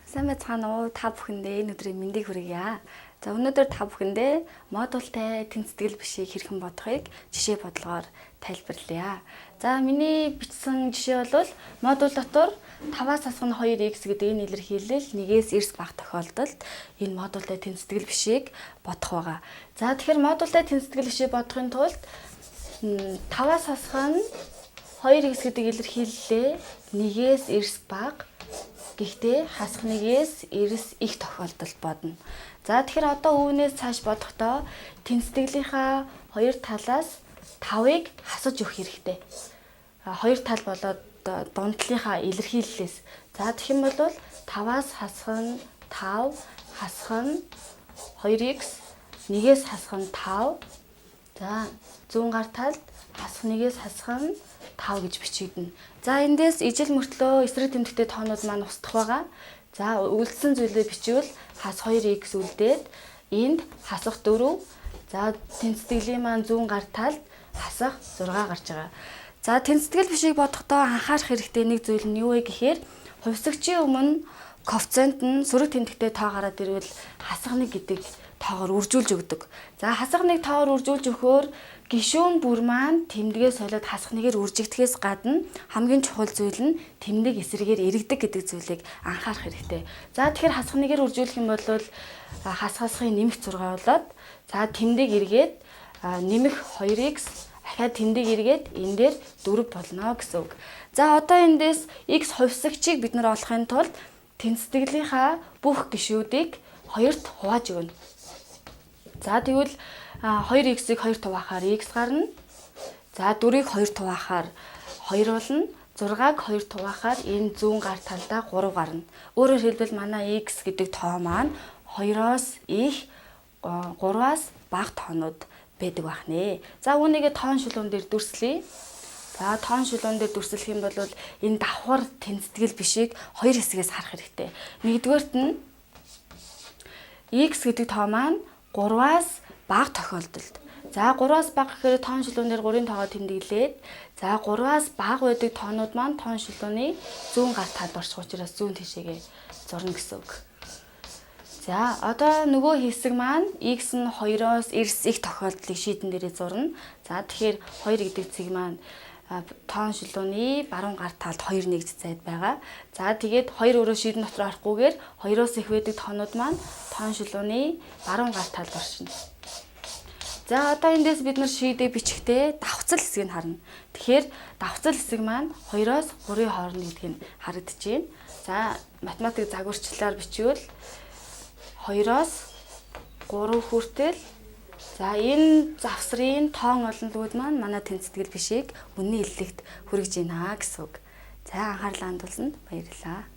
Сайн байцгаана уу? Та бүхэндээ энэ өдрийн мэндийг хүргье. За, өнөөдөр та бүхэндээ модултай тэнцэтгэл бишийг хэрхэн бодохыг жишээ бодлогоор тайлбарлая. За, миний бичсэн жишээ бол модуль дотор 5-аас хасах нь 2x гэдэг энэ илэрхийлэл нэгээс эрс бага тохиолдолд энэ модултай тэнцэтгэл бишийг бодох байгаа. За, тэгэхээр модултай тэнцэтгэл бишийг бодохын тулд 5-аас хасах нь 2x гэдэг илэрхийллээ нэгээс эрс бага, гэхдээ хасах нэгээс эрс их тохиолдолд бодно. За, тэгэхээр одоо үүнээс цааш бодохдоо тэнцэтгэлийнхаа хоёр талаас 5-ыг хасаж өгөх хэрэгтэй. Хоёр тал болоод дундлынхаа илэрхийллээс. За, тэгэх юм бол 5-аас хасах нь 5 хасах нь 2x нэгээс хасах нь 5. За, зүүн гар талд хасах нэгээс хасах нь 5 гэж бичигдэнэ. За, эндээс ижил мөртлөө эсрэг тэмдэгтэй тоонууд маань устдах байгаа. За, үлдсэн зүйлээ бичвэл хас 2x үлдээд энд хасах 4. За, тэнцэтгэлийн маань зүүн гар талд хасах 6 гарч байгаа. За, тэнцэтгэл бишийг бодохдоо анхаарах хэрэгтэй нэг зүйл нь юу вэ гэхээр хувьсагчийн өмнө коэффициент нь сөрөг тэмдэгтэй тоо гараад ирвэл хасах 1 гэдэг тоогоор үржүүлж өгдөг. За, хасах 1 тоогоор үржүүлж өгөхөөр гишүүн бүр маань тэмдэгээ солиод хасах нэгээр үржигдэхээс гадна хамгийн чухал зүйл нь тэмдэг эсрэгээр эргэдэг гэдэг зүйлийг анхаарах хэрэгтэй. За, тэгэхээр хасах нэгээр үржүүлэх юм бол хасах хасахын нэмэх 6 болоод, за, тэмдэг эргээд нэмэх 2x, дахиад тэмдэг эргээд энэ дээр 4 болно гэсэн үг. За, одоо эндээс x хувьсагчийг бид нар олохын тулд тэнцэтгэлийнхаа бүх гишүүдийг хоёрт хувааж өгнө. За, тэгвэл 2x-ийг 2 хуваахаар x гарна. За, 4-ийг 2 хуваахаар 2 болно. 6-аг 2 хуваахаар энэ зүүн гар талдаа 3 гарна. Өөрөөр хэлбэл, манай x гэдэг тоо маань 2-оос их, 3-аас бага тоонууд байдаг байх нэ. За, үүнийгээ тоон шулуун дээр дүрслэе. За, тоон шулуун дээр дүрслэх юм бол энэ давхар тэнцэтгэл бишийг хоёр хэсгээс харах хэрэгтэй. Нэгдүгээрт нь x гэдэг тоо маань 3-аас бага тохиолдолд. За, 3-аас бага гэхээр тоон шулуун дээр 3-ын тоогоо тэмдэглээд, за, 3-аас бага байдаг тоонууд маань тоон шулууны зүүн гар талд орчих учраас зүүн тишээгээ зурна гэсэн үг. За, одоо нөгөө хэсэг маань x нь 2-оос эрс их тохиолдлыг шийдэн дээрээ зурна. За, тэгэхээр 2 гэдэг цэг маань тоон шулууны баруун гар талд 2 нэгж зайд байгаа. За, тэгээд 2 өөрөө шийдэн дотор орохгүйгээр 2-оос их байдаг тоонууд маань тоон шулууны баруун гар талд оршино. За, одоо эндээс бид нар шийдээ бичихдээ давхцал хэсгийг харна. Тэгэхээр давхцал хэсэг маань 2-оос 3-ын хооронд гэдг нь харагдаж байна. За, математик загварчлалаар бичвэл 2-оос 3 хүртэл. За, энэ завсрын тоон олонлууд маань манай тэнцэтгэл бишийг үнийн хэллэгт хүргэж байна гэсэн үг. За, анхаарлаа хандуулсанд баярлалаа.